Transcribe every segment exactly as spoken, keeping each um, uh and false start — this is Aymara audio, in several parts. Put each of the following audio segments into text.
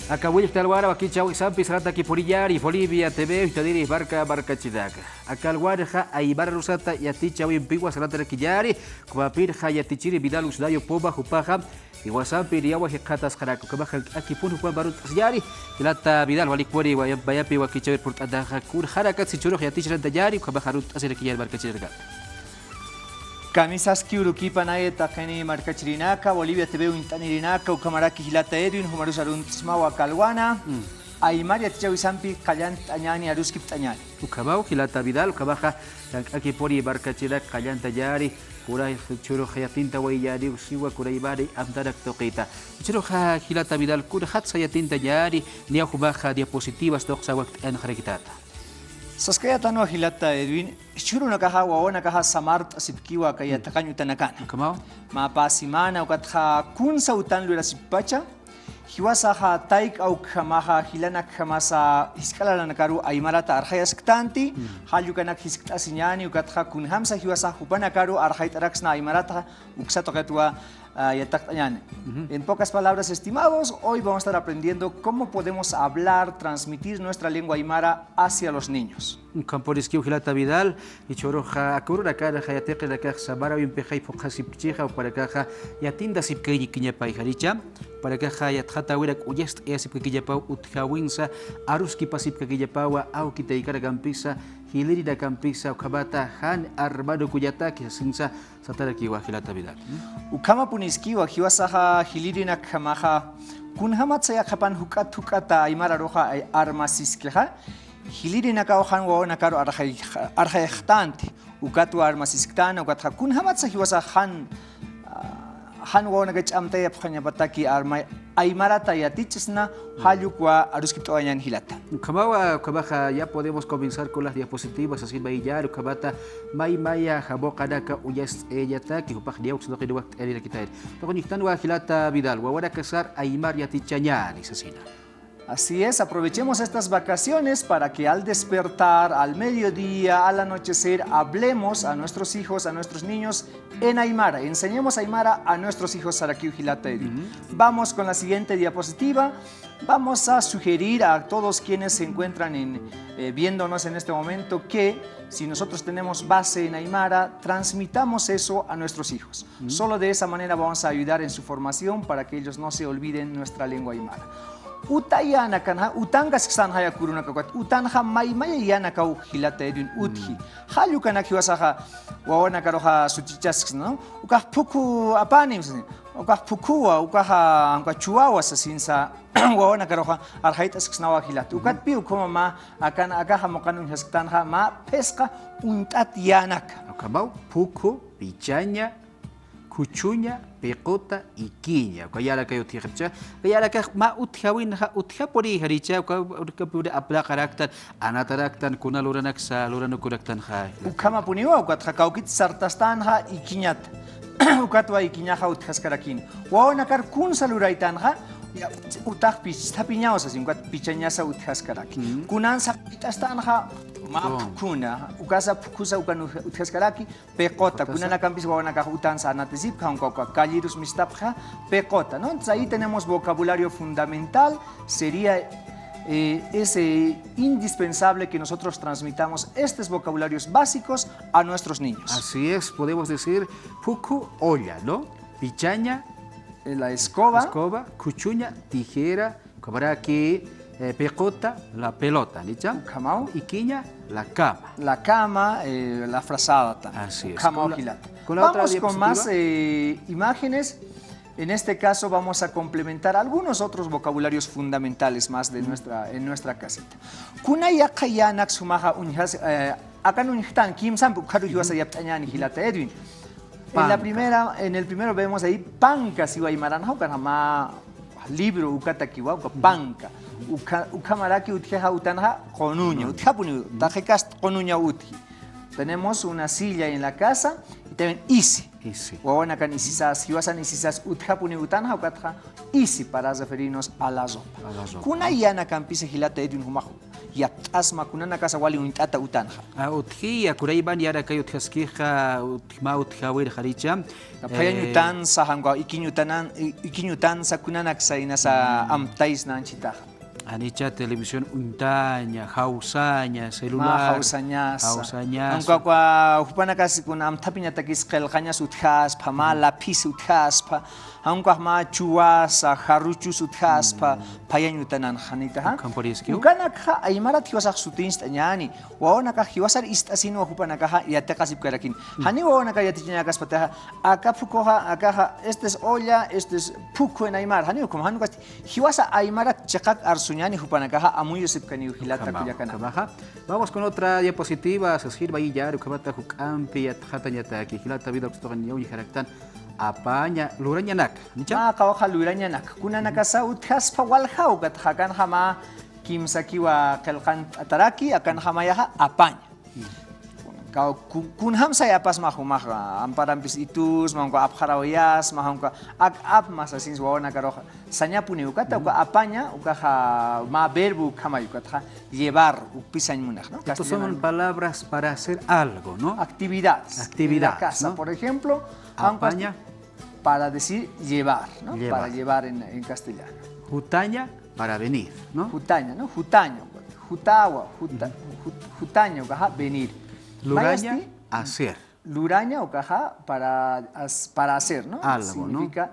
Aka willkta alwara wakichäwisampi saratakipuniñäni Bolivia T V uñtaniri marka markachirinaka. Aka alwanxa aymar arusata yatichäwimpiwa saratarakiñäni, ukhamapinxa yatichiri Vidal Usnayo Poma, jupaxa jiwasampi niyawa jikxatasxaraki, ukhamax jank'akipun jupax arunt'asiñäni. Jilata Vidal, walikpuni, waya-, mayapi wakichäwir purt'antaxa, kunjänakat jichhürux yatichirantayäni, ukhamax arunt'asirakiñäni markachirinaka. Kamisaskiw urukïpanaya taqini markachirinaka, Bolivia T V uñt'anirinaka, ukhamaraki jilata Edwin, jumarus arunt'smawa aka alwana. Mm. Aymar yatichäwisampi qallt'añäni, aruskipt'añäni. Ukhamaw jilata Vidal, ukhamaxa, llank'akipuni markachirinaka qallt'añäni, kunay jichhürux yatintawayiñäniw siwa, kunay mani amtanak tuqita. Jichhüruxa jilata Vidal, kunjatsa yatintañäni, niya jumaxa diapositivas tuqsa wakt'ayanxarakitata. Saskayätanwa jilata Edwin, jichhürunakaxa, wawanakaxa samart'asipkiwa aka yatiqañ utanakana. Ukhamaw. Mä pä semana, ukatxa kunsa utan lurasippacha, jiwasaxa tayk'a ukhamaxa jilanakjamasa jisk'a lalanakaru aymarata arxayasktanti, jall ukanak jiskt'asiñäni, ukatxa kunjamsa jiwasax jupanakaru arxayt'araksna aymarata, uksa tuqitwa, ah, yatiqt'añäni. En pocas palabras, estimados, hoy vamos a estar aprendiendo cómo podemos hablar, transmitir nuestra lengua aymara hacia los niños. Ukhampuniskiw jilata Vidal, jichhüruxa aka urunakanxa yatiqinakax samarawimpixa phuqhasipkchixa, jupanakaxa yatintasipkakiñapayxanicha, jupanakaxa yatxatäwinak uñast'ayasipkakiñapaw utjäwinsa, aruskipasipkakiñapawa awki taykanakampisa, jilïrinakampisa, ukhamata jan hermanokuñataki sasinsa, satarakiwa jilata Vidal. Ukhamapuniskiwa, jiwasaxa jilïrinakjamaxa, kunjamatsa yaqhipan juk'at juk'ata aymar aruxa ay-, armasiskixa, jilïrinakaw jan wawanakaru arxay-, arxayxtanti, ukatwa armasisktan, ukatxa kunjamatsa jiwasax jan, ah, jan wawanaka ch'amtayapxañapataki armay-, aymarata yatichasna, jall ukwa aruskipt'awayañäni jilata. Ukhamawa, ukhamaxa, ya podemos comenzar con las diapositivas, sasin mayiñäni, ukhamata, may maya jamuqanaka uñast'ayañataki, jupax niya uksa tuqin wakt'ayanirakitayna. Tuqin uñjtanwa jilata Vidal, wawanakasar aymar yatichañäni, sasina. Así es, aprovechemos estas vacaciones para que al despertar, al mediodía, al anochecer, hablemos a nuestros hijos, a nuestros niños en aymara. Enseñemos aymara a nuestros hijos, sarakiw jilata Edwin. Vamos con la siguiente diapositiva. Vamos a sugerir a todos quienes se encuentran en, eh, viéndonos en este momento que si nosotros tenemos base en aymara, transmitamos eso a nuestros hijos. Solo de esa manera vamos a ayudar en su formación para que ellos no se olviden nuestra lengua aymara. Utayänakanxa, utankasksanxaya aka urunaka ukat, utanxa may maya yänakaw jilata Edwin utji. Jall ukanak jiwasaxa, wawanakaruxa sutichasksna, ¿no? Ukax phukhu apanim, sasin. Ukax phukhuwa, ukaxa, uka chuwawa, sasinsa, wawanakaruxa arxayt'asksnawa jilata. Ukatpï ukhama mä, akan, aka jamuqan uñjasktanxa, mä phisqa uñt'at yänaka. Ukhamaw, phukhu, pichaña, khuchuña, piquta, ikiña. Uka yänakay utjixapcha, uka yänakax mä utjäwinxa, utjapurïxanicha, uka, uka pura aplaqaraktan, anataraktan, kuna luranaksa, luranukuraktanxa. Ukhamapuniwa, ukatxa kawkit sartastanxa, ikiñat. Ukatwa ikiñaxa utjaskarakini. Wawanakar kunsa luraytanxa, ya, utax pichsthapiñaw sasin, ukat pichañasa utjaskaraki. Kunansa pit'astanxa, mä phukhuna, ukasa phukhusa ukan utjaskaraki, piquta, kunanakampis wawanakax utansa anatasipxa, aunque uka kallirus mistapxa, piquta, ¿no? Entonces ahí tenemos vocabulario fundamental, sería, eh, es, eh, indispensable que nosotros transmitamos estos vocabularios básicos a nuestros niños. Así es, podemos decir, phukhu, olla, ¿no? Pichaña, eh, la escoba. Escoba, khuchuña, tijera, ukhamaraki, eh, piquta, la pelota, ¿no? Ukhamaw. Ikiña, la cama. La cama, eh, la frazada también. Así es. Ukhamaw jilata. Con la, con la otra diapositiva. Vamos con más, eh, imágenes. En este caso vamos a complementar algunos otros vocabularios fundamentales más de nuestra, en nuestra casita. Kuna yaqha yänak sumaxa uñjas, eh, akan uñjtan, kimsampi ukharu jiwasa yapt'añäni jilata Edwin. En la primera, en el primero vemos ahí panka siwa aymara, ¿no? Ukan mä libro ukatakiwa, uka panka. Ukha-, ukhamaraki utjixa utanxa qunuña. Utjapuni, taqi kast qunuña utji. Tenemos una silla en la casa y también isi. Isi. Wawanakan isisas, jiwasan isisas utjapuni utanxa, ukatxa isi para referirnos a la ropa. A la ropa. Kuna yänakampisa jilata Edwin jumax yapt'asma, kunanakasa wali uñt'ata utanxa. A, utjiya, kunayman yarakay utjaskixa, utjma utjawir jaricha. Phayañ utansa, janka ikiñ utanan-, i-, ikiñ utansa, kunanaksa inasa amtaysna anchitaxa. Janicha televisión uñtaña, jawsaña, celular. Mä jawsañasa. Jawsañasa. Aunque jupanakasi kuna amthapiñatakis qillqañas utjaspa, mä lapis utjaspa, aunque mä chuwasa, jarruchus utjaspa, phayañ utananxa, janitaxa. Ukanakxa aymarat jiwasax sutiñcht'añäni, wawanakax jiwasar ist'asinwa jupanakaxa yatiqasipkarakini. Janiw wawanakar yatichañakaspatixa, aka phukuxa, akaxa, este es olla, este es phuku en aymar, janiw, ukham, jan ukasti, jiwasa aymarat chiqak arsuñäni jupanakaxa amuyasipkaniw jilata kullakanaka. Vamos con otra diapositiva, sasjir bayillar, ukhamata juk'ampi yatxatañataki, jilata vida ukstuqan ñawñjaraktan, apaña, lurañanak, nicha? Mä qawqha lurañanak, kunanakasa utjaspa walja, ukatxa akanxa mä kimsakiwa qillqant'ataraki, akanxa mayaxa apaña. Kaw-, ku-, kunjamsa yapasma jumax, amparampis itusma, janka apxarawayasma, janka ak apma sasins wawanakaruxa. Sañapuniw ukata, uka apaña, ukaxa mä verbo ukhamay, ukatxa llevar, ukpi sañ munax, ¿no? Estos son palabras para hacer algo, ¿no? Actividades. Actividades, ¿no? En la casa, por ejemplo, apaña. Para decir llevar, ¿no? Llevar. Para llevar en, en castellano. Jutaña, para venir, ¿no? Jutaña, ¿no? Jutaña, jutawa, juta-, jut-, jutaña, ukaxa, venir. Luraña, mayasti, hacer. Luraña, ukaxa, para, as-, para hacer, ¿no? Algo, ¿no? Significa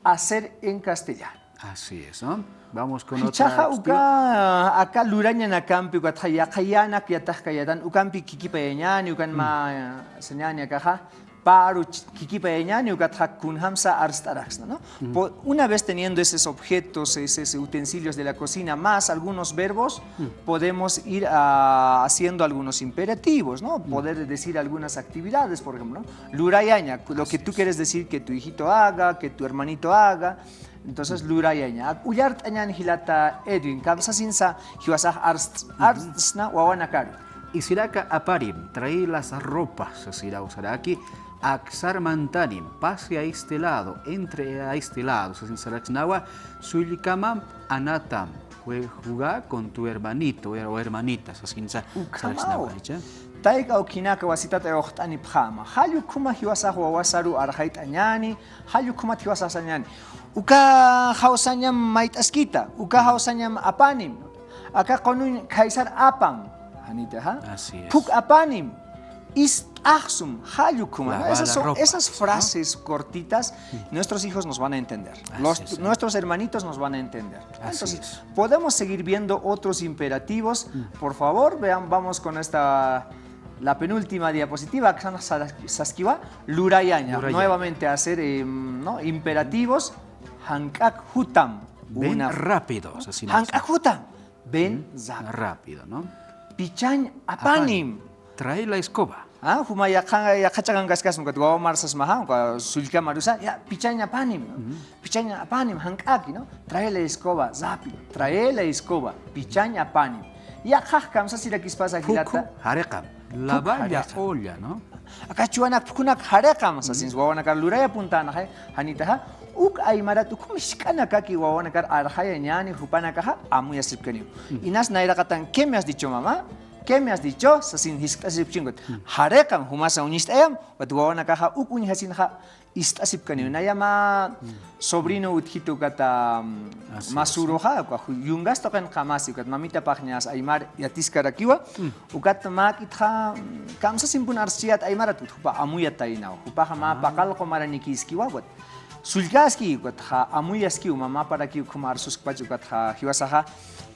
hacer en castellano. Así es, ¿no? Vamos con otra. Jichhaxa uka, aka lurañanakampi, ukatxa yaqhayanak yatiqkayätan, ukampi khikipayañäni, ukan mä, sañäni akaxa, paru ch-, khikipayañäni, ukatxa kunjamsa arst'araksna, ¿no? Po-, una vez teniendo esos objetos, esos utensilios de la cocina, más algunos verbos, podemos ir a, haciendo algunos imperativos, ¿no? Poder decir algunas actividades, por ejemplo, ¿no? Lurayaña, lo que tú quieres decir que tu hijito haga, que tu hermanito haga. Entonces, lurayaña. Ak ullart'añän jilata Edwin, kamsasinsa jiwasax arst-, arst'sna wawanakaru. Isiraka aparim, traí las ropas, sasiraw saraki, aksar mantanim, pase a este lado, entre a este lado, sasin saraksnawa, sullkamamp anatam, jue-, jugá con tu hermanito, o her-, o hermanita, sasinsa saraksnawa, ¿icha? Tayka ukhinaka wasitat ayuqt'anipxäma. Jall ukhuma jiwasax wawasaru arxayt'añäni, jall ukhumat jiwasax sañäni. Uka jawsañam mayt'askita, uka jawsañam apanim. Aka qunuñ khaysar apam, janitaxa. Así es. Phuk apanim, ist'axsum, jall ukhuma, ¿no? Lavar la ropa, ¿no? Esas son, esas frases cortitas, nuestros hijos nos van a entender. Así es, ¿no? Nuestros hermanitos nos van a entender. Así es. Entonces, podemos seguir viendo otros imperativos. Por favor, vean, vamos con esta, la penúltima diapositiva, aksan sas-, saskiwa, lurayaña. Lurayaña. Nuevamente hacer, em, ¿no? Imperativos, jank'ak jutam. Ven rápido, así. Jank'ak jutam. Ven rápido. Rápido, ¿no? Pichañ apanim. Trae la escoba. Ah, juma yaqha-, yaqha ch'akankaskasma, ukat wawa marsasmaxa, uka sullka marusa, ya, pichañ apanim, ¿no? Pichañ apanim, jank'aki, ¿no? Trae la escoba, rápido, trae la escoba, pichañ apanim. Yaqhax kamsasirakispasa jilata. Phuku jariqam, lavar la olla, ¿no? Aka chuwanak phukunak jariqam, sasins wawanakar lurayapuntänaxa, janitaxa, uk aymarat ukhum jisk'anakaki wawanakar arxayañäni jupanakaxa, amuyasipkaniw. Inas nayraqatan, ¿qué me has dicho, mamá? ¿Qué me has dicho? Sasin jiskt'asipkchinkut. Jariqam, jumasa uñist'ayam, ukat wawanakaxa uk uñjasinxa ist'asipkaniw. Naya mä sobrino utjita ukata, mm, masuruxa, uka ju-, yungas tuqinqamasi, ukat mamitapaxñas aymar yatiskarakiwa, ukat mäk'itxa, mm, kamsasimpun arschiyät aymarat, ukat jupa amuyataynaw, jupaxa mä paqallqu maranikiskiwa, ukat sullkaski, ukatxa amuyaskiw, mamaparakiw ukhum arsuskpach, ukatxa jiwasaxa,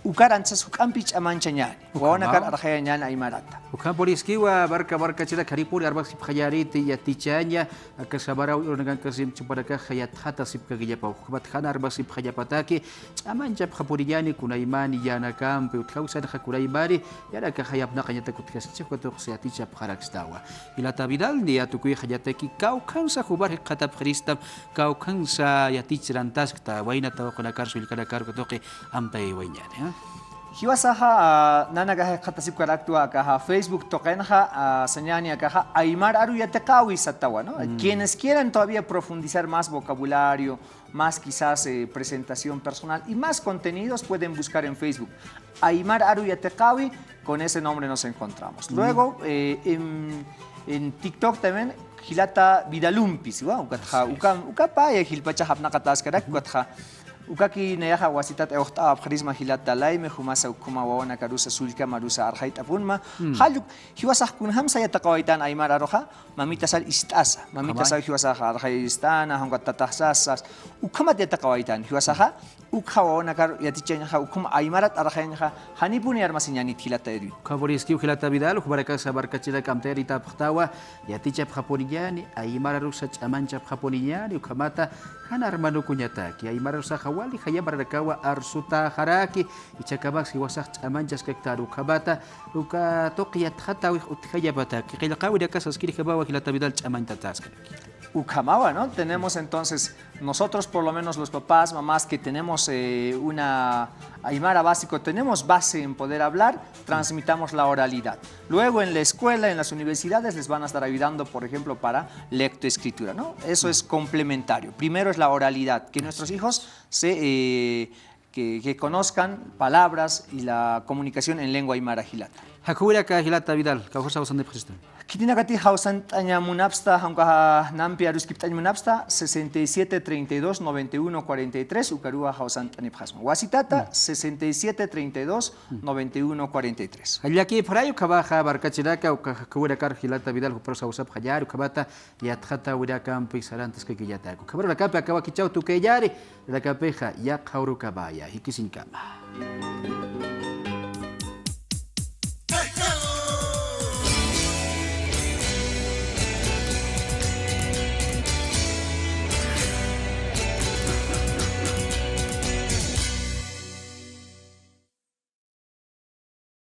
ukar anchas juk'ampi ch'amanchañäni. Wawanakar arxayañän aymarata. Ukham puriskiwa, barca, barca, chira, kharipuri armasipxayäriti, yatichaña, aka sabaraw urunakankasip chuparakaxa yatxatasipkakillapaw. Ukhamat jan armasipxallapataki, ch'amanchapxapuriñäni kunaymani yänakampi, utjawsanxa kunaymani, yänakaxa yapnaqañatak utjaskichix, uka tuqsi yatichapxaraksnawa. Jilata Vidal, niya tukuyxañataki, kawkhansa jumar jikxatapxiristam, kawkhansa yatichirantaskta, wayna tawaqunakar, sullkanakar, uka tuqi amtayaywayañäni, ¿ah? Jiwasaxa, ah, nanakaxa jikxatasipkaraktwa akaxa Facebook tuqinxa, ah, sañäni akaxa aymar aru yatiqäwi satawa, ¿no? Quienes quieran todavía profundizar más vocabulario, más quizás, eh, presentación personal y más contenidos pueden buscar en Facebook. Aymar aru yatiqäwi, con ese nombre nos encontramos. Luego, eh, en, en TikTok también, jilata Vidalumpis, ¿no? Ukatxa, uka, uka paya jilpachax apnaqatäskarak, ukatxa, ukaki nayaxa wasitat iwxt'awapxarisma jilata Laime, jumasa ukhama wawanakarusa sullkamarusa arxayt'apunma. Jall uk, jiwasax kunjamsa yatiqawaytan aymar aruxa, mamitasar ist'asa, mamitasar jiwasax arxayistana, jankat tatax sasas, ukhamat yatiqawaytan, jiwasaxa, ukxa wawanakar yatichañxa, ukham aymarat arxañxa, janipuni armasiñänit jilata Edwin. Ukhamapuniskiw jilata Vidal, jumarakasa markachirak amtayarïtapxtawa, yatichapxapuniñäni, aymar arusa ch'amanchapxapuniñäni, ukhamata jan armanukuñataki, aymar arusaxa wali jaya mararakawa arsutäxaraki, jichhakamax jiwasax ch'amanchaskaktan ukhamata, uka tuqi yatxatäwix utjayapataki, qillqäwinakasa saskirjamawa jilata Vidal ch'amantatäskaraki. Ukhamawa, ¿no? Tenemos entonces, nosotros por lo menos los papás, mamás que tenemos, eh, una aymara básico, tenemos base en poder hablar, transmitamos la oralidad. Luego en la escuela, en las universidades les van a estar ayudando, por ejemplo, para lectoescritura, ¿no? Eso es complementario. Primero es la oralidad, que nuestros hijos se, eh, que, que conozcan palabras y la comunicación en lengua aymara jilata. Jakhuwiraka jilata Vidal, kawkhasa jawsanipxastan. Khitinakati jawsant'añ munapxsta, jawkaxa nampi aruskipt'añ munapxsta, sesenta y siete, treinta y dos, noventa y uno, cuarenta y tres, ukaruwa jawsant'anipxasma. Wasitata, sesenta y siete, treinta y dos, noventa y uno, cuarenta y tres. Jallakipxaray ukhamaxa markachiraka, uka jakhuwirakar jilata Vidal, juparusa jawsapxañäni, ukhamata yatxatäwinakampi sarantaskakiñatak. Ukhamarurakampi akawakichaw tukuyañäni, nanakampixa yaqha urukamaya, jikisiñkama.